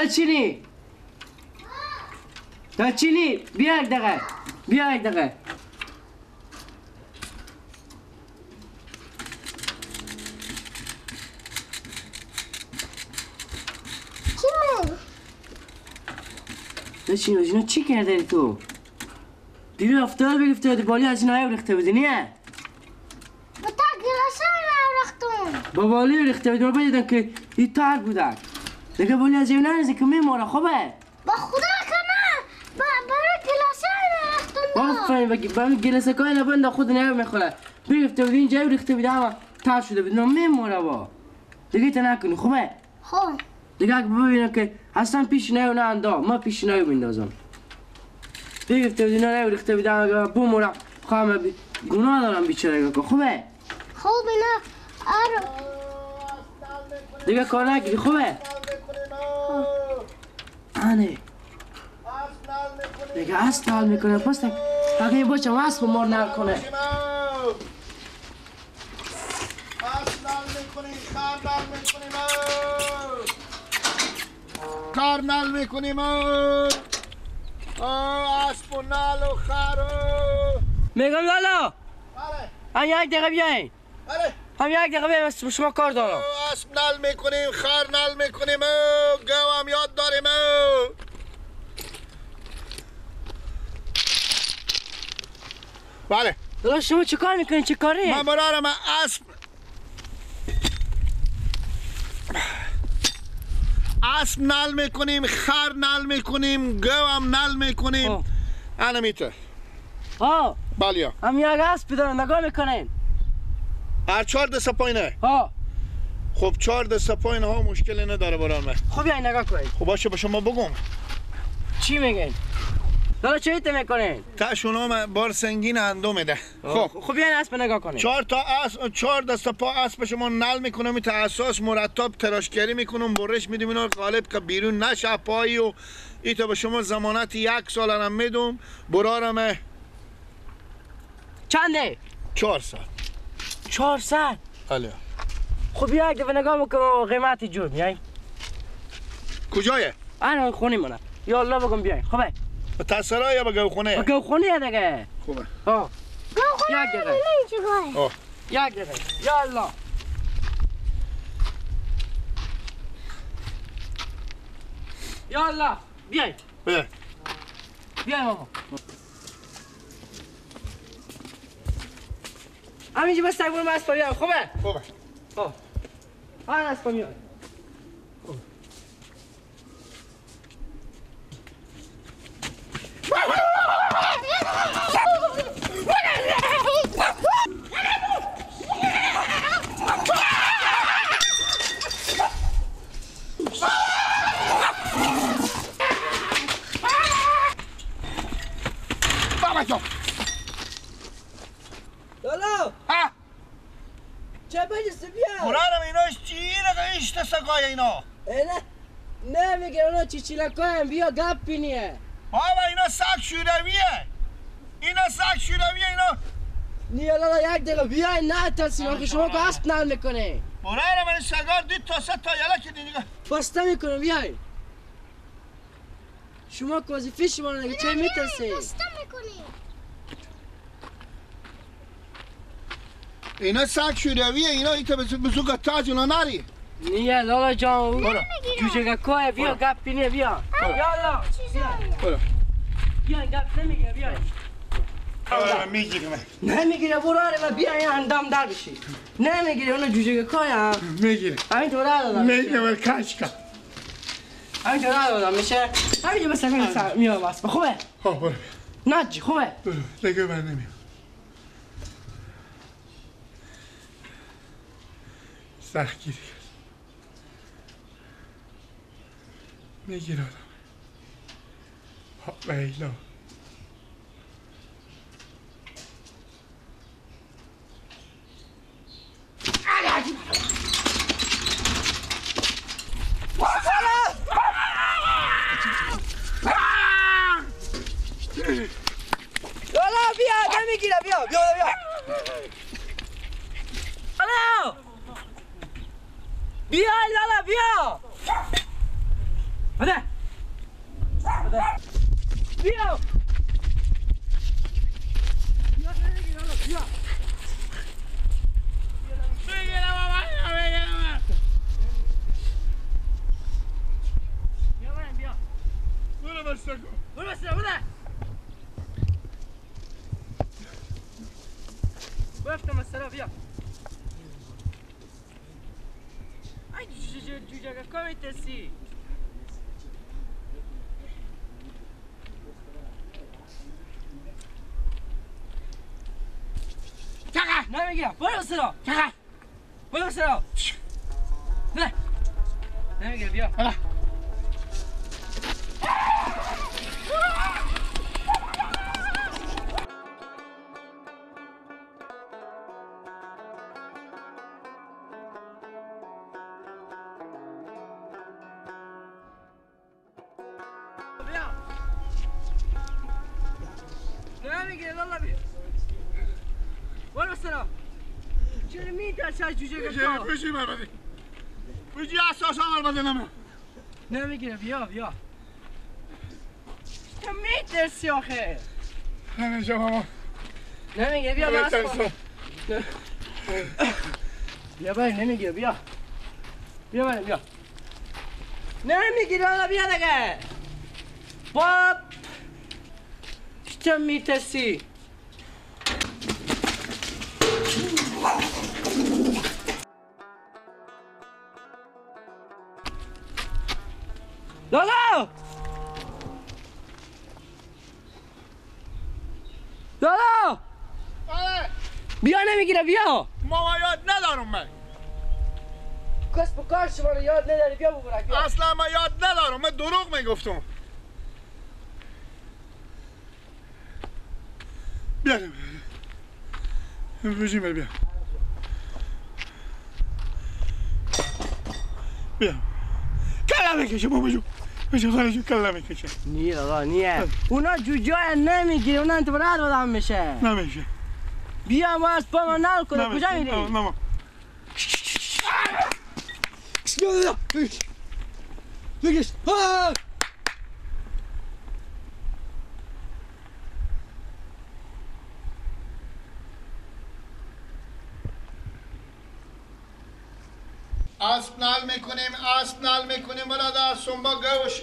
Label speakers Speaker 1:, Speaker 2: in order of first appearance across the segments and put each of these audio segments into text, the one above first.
Speaker 1: دارچینی دارچینی بیا یک دقیقه بیا یک دقیقه. دارچینی اینا چی کرده تو؟ دیروز افتاد بگفته بالی از اینا ریخته بودی نه؟
Speaker 2: با تا گلاسه ریختم.
Speaker 1: با بالی ریخته بودی بدیدم که این تر بودن. دیگه بالی از اینا نریزی که میماره خوبه؟
Speaker 2: با خدا که نه برای گلاسه ریختم.
Speaker 1: آفرین بگی با گلاسه که لبند خود نه میخوره. بگفته بودی اینجا ریخته بودی اما تر شده بود نه میماره با. دیگه تا نکنی خوبه؟
Speaker 2: خوب.
Speaker 1: دیگه اگه ببینم که اصلا پیش نه نه اندام ما پیش نه میندازم. بگفته بودی نه ریخته بودی اما بمورم خواهم گناه دارم بیچاره که خوبه؟
Speaker 2: خوب نه آره.
Speaker 1: دیگه کار نگیری خوبه؟ آنه دیگه اسب نال میکنه پس اگه این بچه اسب مار نال کنه.
Speaker 3: اسب نال میکنیم خر نال میکنیم خر نال میکنیم اسب و نال و خر.
Speaker 1: میگم لالا هم یک دقیقه بیاین. هم یک دقیقه بیاین شما کار دارم.
Speaker 3: اسب نال میکنیم خر نال میکنیم گو هم یاد داریم. بله
Speaker 1: لالا شما چه کار میکنین؟ چه کاری؟
Speaker 3: من برارم اسب اسب نال میکنیم خر نال میکنیم گو هم نال میکنیم. انا میته.
Speaker 1: ها
Speaker 3: بله
Speaker 1: هم یک اسب دارم نگاه میکنین.
Speaker 3: هر چهار دست پایینه.
Speaker 1: ها
Speaker 3: خب چهار دست پایین ها مشکلی نداره برام.
Speaker 1: خب بیاین نگاه کنین.
Speaker 3: خب باشه به شما بگم.
Speaker 1: چی میگین؟ دالا چه ایت میکنین؟
Speaker 3: تا شما بار سنگین اندوم ده. خب
Speaker 1: خب بیاین اسب نگاه کنین.
Speaker 3: چهار تا اسب چهار دست پا اسب شما نل میکنم تا اساس مرتب تراشکری میکنم برش میدیم اینا قالب که بیرون نشه پایی و ایتا به شما ضمانت یک سال هم میدم برارم.
Speaker 1: چنده؟
Speaker 3: 400.
Speaker 1: 400؟
Speaker 3: بله.
Speaker 1: خب یک دفعه نگاه میکنم قیمت جور میای.
Speaker 3: کجایه؟
Speaker 1: الان خونه منه. یا الله بگم بیاین. خوبه؟
Speaker 3: به تسرا یا به گوخونه؟
Speaker 1: به گوخونه دیگه.
Speaker 3: خوبه.
Speaker 1: ها.
Speaker 2: گوخونه
Speaker 1: یک دقیقه. یک دقیقه. یا الله. یا الله بیاین.
Speaker 3: بیاین.
Speaker 1: بیاین بابا. همینجا بس تگبور من اسپا بیام. خوبه؟
Speaker 3: خوبه.
Speaker 1: خب. من اسپا میام.
Speaker 3: بابا جان.
Speaker 1: لالا.
Speaker 3: ها.
Speaker 1: چه بجسته بیا.
Speaker 3: برارم ایناش چی رقم ایشت سگای اینا؟
Speaker 1: نه نه میگه اونا چیچیلکایم بیا گپی نیه.
Speaker 3: بابا اینا سگ شورویه. اینا سگ شورویه اینا.
Speaker 1: نیا لالا یک دقیقه بیای نه ترسین آخه شما که اسب نل میکنه.
Speaker 3: برارم این سگار دید تا سه تا یلا که دیگه.
Speaker 1: بسته میکنم بیای. شما که وظیفه شما نگه چه میترسی؟
Speaker 2: بسته میکنی.
Speaker 3: اینا سگ شورویه اینا ایتا به زوگ تاج اونا نری.
Speaker 1: نیا لالا جان جوجه کوه بیا گپ نیا بیا. یالا
Speaker 3: برو.
Speaker 1: بیا گپ نمیگیره بیا.
Speaker 3: میگیره
Speaker 1: نمیگیره برو آره بیا این اندام در بشی. نمیگیره اونو جوجه کوه
Speaker 3: میگیره.
Speaker 1: همین طور دادم.
Speaker 3: میگیره کاشکا.
Speaker 1: همین طور دادم میشه. همینجا بس میام بس خوبه؟
Speaker 3: ها برو.
Speaker 1: ناجی خوبه؟
Speaker 3: برو دیگه من نمیام. سخت گیری میگیره آدم. ها بیلا.
Speaker 1: لالا بیا نمیگیره بیا بیا بیا. لالا بیا لالا بیا. بده بده بیا بیا بیا بیا بیا
Speaker 3: برو بسته کن
Speaker 1: برو بسته بده گفتم السلام بیا ای جوجه جوجه کمی ترسی نمیگیرم برو سرا برو سرا نه نمیگیرم بیا نمیگیره لالا بیا برو سرا چرا میترسی از جوجه گفتا؟
Speaker 3: بجی بربادی بجی اساس بربادی نمه
Speaker 1: نمیگیره بیا بیا چرا میترسی آخه؟
Speaker 3: نمیشه ماما
Speaker 1: نمیگیره بیا بس بیا بری نمیگیره بیا بیا بری بیا نمیگیره لالا بیا دیگه باب چرا میترسی؟ لالا لالا بیا نمیگیره بیا
Speaker 3: ماما یاد ندارم من
Speaker 1: کس به کار شما رو یاد نداری بیا ببرک بیا
Speaker 3: اصلا من یاد ندارم من دروغ میگفتم بیا بیا بیا بیا کله میکشه بابا جو بجو خاله جو کله میکشه
Speaker 1: نیه آقا نیه اونا جوجه نمیگیره اونا انتبرات آدم میشه
Speaker 3: نمیشه
Speaker 1: بیا ما از پا ما نل کنه کجا میری؟
Speaker 3: نه
Speaker 1: بگش
Speaker 3: اسب نل میکنیم اسب نل میکنیم برادر سنبا گوش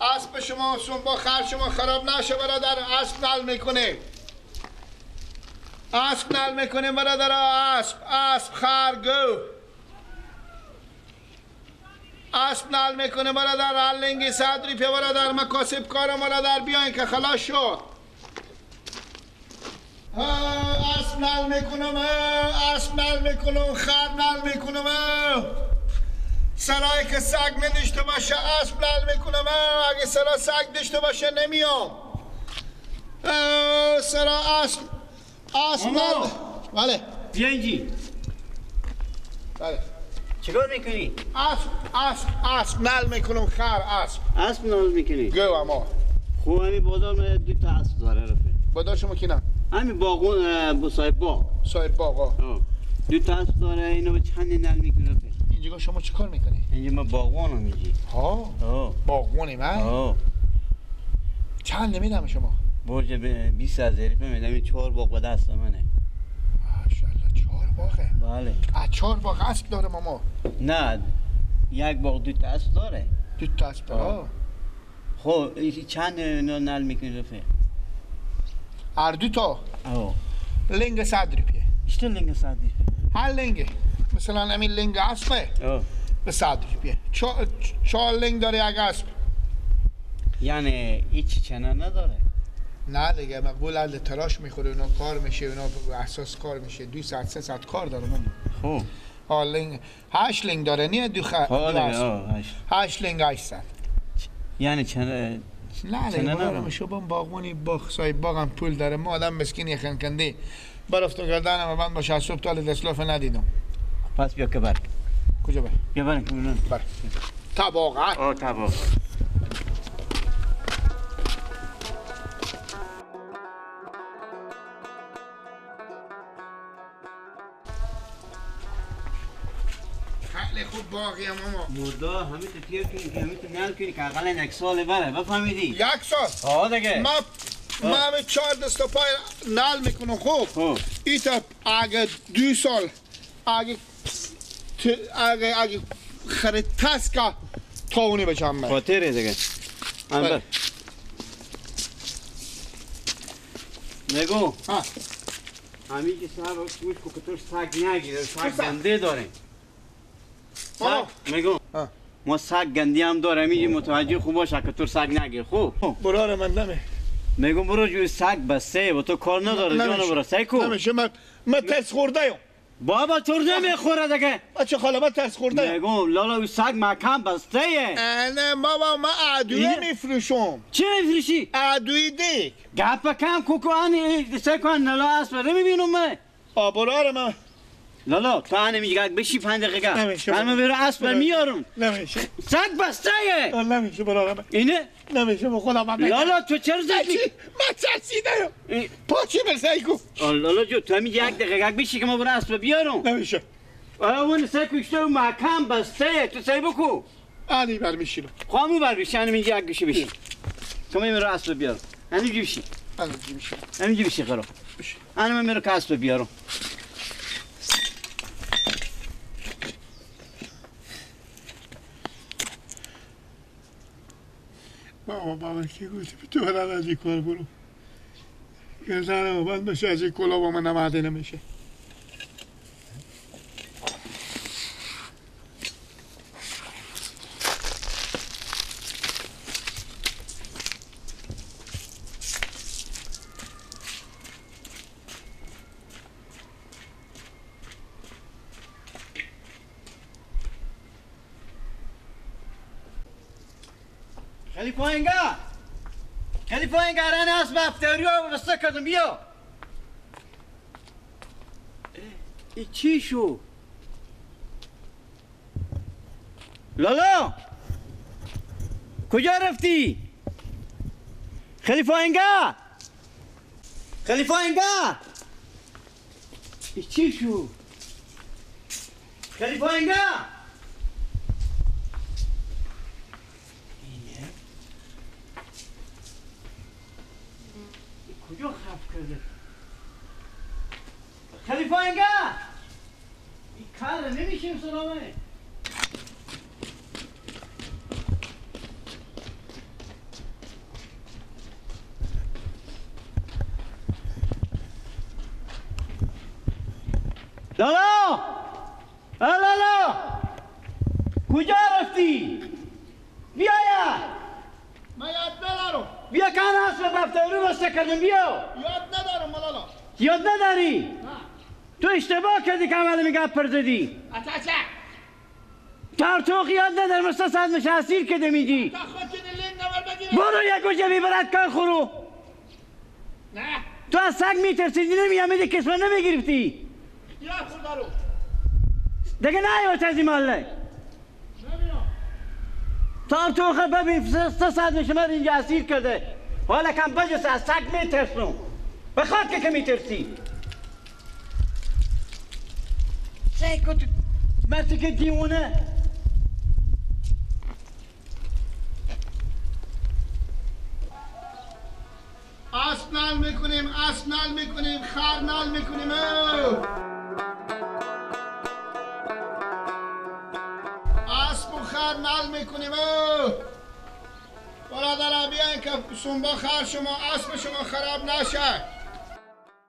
Speaker 3: اسب شما سنبا خر شما خراب نشه برادر اسب نل میکنیم اسب نل میکنیم برادر اسب اسب خر گو اسب نل میکنیم برادر هر 100 روپیه برادر من کاسب کارم برادر بیاین که خلاص شد اسب نل میکنم اسب نل میکنم خر نل میکنم سرایی که سگ نداشته باشه اسب نل میکنم اگه سرا سگ داشته باشه نمیام سرا اسب اسب نل بله
Speaker 4: بیا اینجی
Speaker 3: بله
Speaker 4: چیکار میکنی؟
Speaker 3: اسب اسب اسب نل میکنم خر اسب
Speaker 4: اسب نل میکنی؟
Speaker 3: گو اما
Speaker 4: خوب همین بازار من دو تا اسب داره رفیق
Speaker 3: بازار شما کی نه؟
Speaker 4: همین باغون صاحب باغ
Speaker 3: صاحب باغ
Speaker 4: دو تا اسب داره اینو چند نل میکنه رفیق
Speaker 3: اینجا شما چیکار میکنی؟
Speaker 4: اینجا من باغوانم اینجا
Speaker 3: ها؟ باغوانی من؟
Speaker 4: ها
Speaker 3: چند نمیدم شما؟
Speaker 4: برج 20,000 روپیه میدم این 4 باغ به دست منه
Speaker 3: ماشاءالله 4 باغه؟
Speaker 4: بله
Speaker 3: از 4 باغ اسب داره ماما؟
Speaker 4: نه یک باغ دو تا اسب داره
Speaker 3: دو تا اسب داره؟
Speaker 4: خب چند نل میکنی رفیق؟
Speaker 3: هر دو تا لنگ 100 روپیه
Speaker 4: چطور لنگ 100 روپیه؟
Speaker 3: هر لنگه مثلا همین لنگ اسبه به 100 روپیه 4 لنگ داره یک اسب
Speaker 4: یعنی هیچ چنه نداره؟
Speaker 3: نه دیگه مقبول عدل تراش میخوره اونا کار میشه اونا اساس کار میشه 2 ساعت 3 ساعت کار داره ماما
Speaker 4: خب
Speaker 3: لنگ 8 لنگ داره نه دو خ 8 لنگ 800
Speaker 4: یعنی چنه
Speaker 3: نه دیگه برام شو باغبونی باغ صاحب باغم پول داره ما آدم مسکینی خنکنده برفتم گردنم بند باشه از صبح تا دستلاف ندیدم
Speaker 4: پس بیا که بر
Speaker 3: کجا بر؟
Speaker 4: بیا بر
Speaker 3: بر تباغه
Speaker 4: آه تباغه
Speaker 3: خیلی خوب باقیم اما
Speaker 4: مردا همه تو تیر کنی که همه تو نل کنی که اقلا یک سال بره بفهمیدی؟
Speaker 3: یک سال؟
Speaker 4: آه دیگه
Speaker 3: ما همه 4 دست و پای نل میکنم خوب ایتا اگه 2 سال اگه اگه خرید تسکا تاونی بچم من
Speaker 4: خاطره دیگه انبر نگو همین که صاحب گوش کو که تو سگ نگیره سگ گنده داریم میگم ما سگ گندی هم داریم اینجا متوجه خوب باش که تو سگ نگیر خوب
Speaker 3: برار من نمی
Speaker 4: میگم برو جوی سگ بسته با تو کار نداره جانو برو سگ کو
Speaker 3: نمیشه من ترس خورده ایم
Speaker 4: بابا تو نمیخوره دیگه
Speaker 3: بچه خاله من ترس خورده
Speaker 4: میگم لالا او سگ مکان بسته
Speaker 3: نه بابا من ادویه میفروشم
Speaker 4: چی میفروشی؟
Speaker 3: ادویه دیگ
Speaker 4: گپ کم کوکو آنی سگ کن لالا اسب نمیبینم من
Speaker 3: برار من
Speaker 4: لالا تو آنی میگه بشی 5 دقیقه
Speaker 3: نمیشه
Speaker 4: من برو اسب میارم
Speaker 3: نمیشه
Speaker 4: سگ بسته
Speaker 3: نمیشه برار من
Speaker 4: اینه
Speaker 3: نمیشه به خدا من
Speaker 4: لالا تو چرا زدی؟
Speaker 3: من ترسیدم پاچی بر سگ
Speaker 4: لالا جو تو همین 1 دقیقه بشی که ما برو اسب بیارم
Speaker 3: نمیشه
Speaker 4: اون سگ کشته و محکم بسته تو سعی بکو
Speaker 3: آنی بر میشینم
Speaker 4: خواهمو بر بشی آنی میگه یک گوشه بشی تو من میرو اسب بیارم آنی بشی آنی بشی خراب آنی من میرو که اسب بیارم
Speaker 3: بابا کی گفتی تو برم از این کار برو گردنم بند باشه از این کلا با من نماده نمیشه
Speaker 4: خیلی پایینگه خیلی پایینگه رن اسب افتاری رو بسته کردم بیا
Speaker 1: ای چی شو؟
Speaker 4: لالا کجا رفتی؟ خیلی پایینگه خیلی پایینگه
Speaker 1: ای چی شو؟
Speaker 4: خیلی پایینگه کجا خف کرده؟ خلیفه اینگه! این کار نمیشیم سلامه لالا! لالا! کجا رفتی؟ بیا
Speaker 3: من یاد ندارم
Speaker 4: بیا کن اسب بفتاری بسته کردم بیا
Speaker 3: یاد ندارم ملالا
Speaker 4: یاد نداری؟
Speaker 3: نه
Speaker 4: تو اشتباه کردی که عمل میگه پر زدی
Speaker 3: اچه
Speaker 4: تارتوخ یاد ندارم مثل صد میشه اسیر کده میگی برو یک گوشه بیبرد کار خورو
Speaker 3: نه
Speaker 4: تو از سگ میترسیدی نمیامدی کسمه نمیگرفتی
Speaker 3: یاد خودارو
Speaker 4: دیگه نه از این محله تارتوخه ببین 3 ساعت میشه من اینجا اسیر کرده حالا کم بجس از سگ میترسم به خاک که میترسی سعی کن مرتی که دیوونه
Speaker 3: اسب نل میکنیم اسب نل میکنیم خر نل میکنیم اسب و خر نل میکنیم برادر بیاین که سنبا خر شما اسب شما خراب نشه